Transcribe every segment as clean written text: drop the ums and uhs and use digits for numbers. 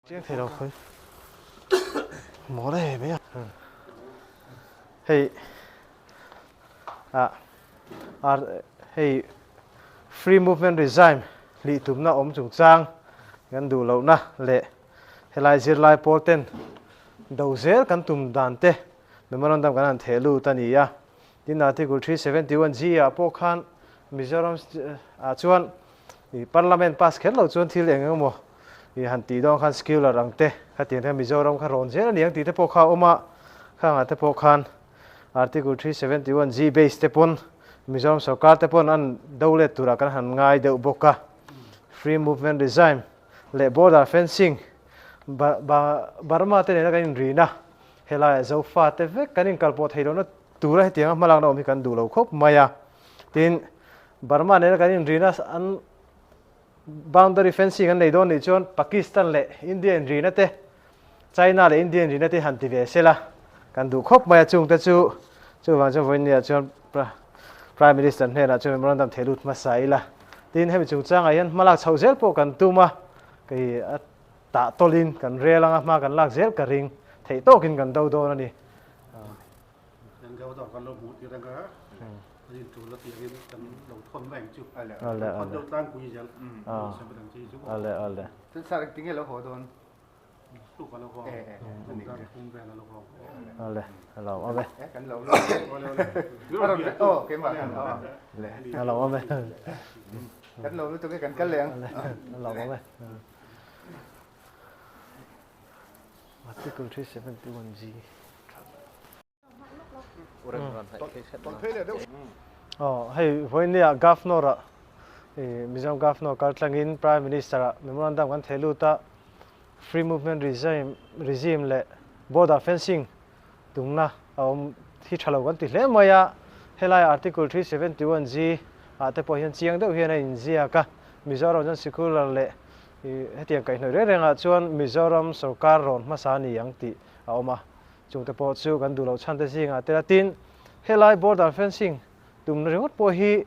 Chiang thei lo khawi mawl e mai a. Hei ah ar hei free movement regime hlih tumna awm chungchang kan duh lohna leh helai zirlai pawl ten do zel kan tum dan te memorandum kan han theh lut a ni a. Tin Article 371 G ah pawh khan Mizoram ah chuan Parliament pass kher lo chuan thil eng emaw i han tih dawn khan secular ang te khatiang te khan Mizoram kha rawn zel a ni ang tih te pawh kha a awm a, khangah te pawh khan Article 371 G base te pawn Mizoram sorkar te pawn an do let turah kan han ngai deuh bawk a. Free movement regime leh border fencing Burma te nena kan inrina helaiah Zofa te vek kan inkalpawh theih lohna tura hetianga hmalakna awm hi kan duh lo khawp mai a. Tin, Burma nena kan inrina an boundary fencing an nei dawn nih chuan Pakistan leh India inrina te, China leh India inrina te han ti ve sela kan duh khawp mai a. Chungte chu chuvang chuan vawiin chuan Prime Minister hnenah chuan memorandum thei lut hmasa ila. Tin, hemi chungchangah hian hmalak chhoh zel pawh kan tum a, kei a tah tawlhin kan rel anga hma kan lak zel ka ring theih tawkin kan do dawn a ni. Ale ale. Ale alo awm e. Alo awm e. Alo awm e. Article 371 G. Aw hei vawinia Governor ah Mizoram Governor kal tlangin Prime Minister ah memorandum kan theh lut a, Free Movement Regime regime leh Border Fencing tumna a awm hi tha lo kan ti hle mai a, helai Article 371 G ah te pawh hian chiang deuh hian a inziak a, Mizoram chuan secular leh hetiang kaihhnawih reng rengah chuan Mizoram sorkar rawn hmasa a ni ang tih a awm a. Chungte pawh chu kan duh loh chhan te zingah tel a tin, helai border fencing tumna ringawt pawh hi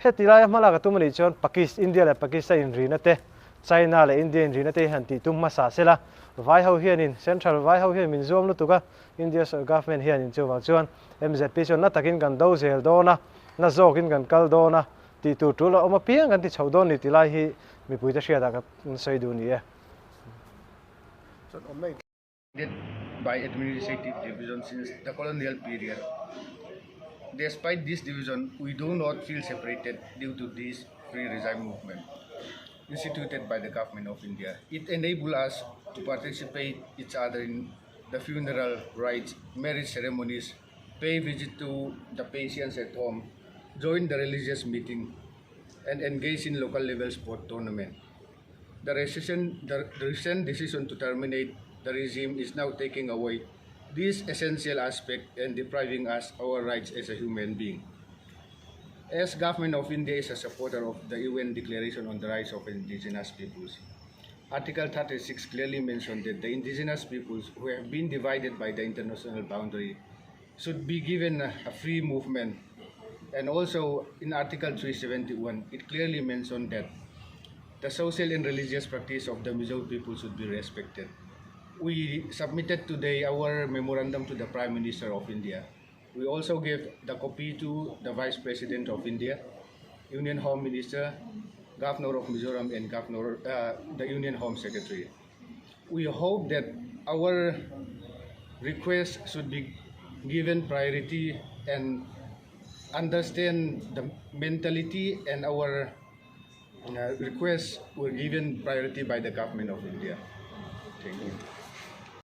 heti laia hmalak a tum a nih chuan Pakis, India leh Pakistan inrina te, China leh India inrina te hi han tih tum hmasa sela, vai ho hianin, central vai ho hian min zuam lutuk a, India government hianin chuvang chuan MZP chuan na takin kan do zel dawn a, na zawkin kan kal dawn a, tih tur tul a awm apiang kan ti chho dawn ni ti lai hi mipuite hriatah ka sawi duh ni e. By administrative division since the colonial period. Despite this division, we do not feel separated due to this free regime movement instituted by the government of India. It enables us to participate each other in the funeral rites, marriage ceremonies, pay visit to the patients at home, join the religious meeting, and engage in local level sport tournament. The recent, the recent decision to terminate the regime is now taking away this essential aspect and depriving us our rights as a human being. As government of India is a supporter of the UN Declaration on the Rights of Indigenous Peoples, Article 36 clearly mentioned that the indigenous peoples who have been divided by the international boundary should be given a free movement. And also in Article 371, it clearly mentioned that the social and religious practice of the Mizo people should be respected. We submitted today our memorandum to the Prime Minister of India. We also gave the copy to the Vice President of India, Union Home Minister, Governor of Mizoram and Governor, the Union Home Secretary. We hope that our request should be given priority and understand the mentality and our requests were given priority by the government of India. Thank you.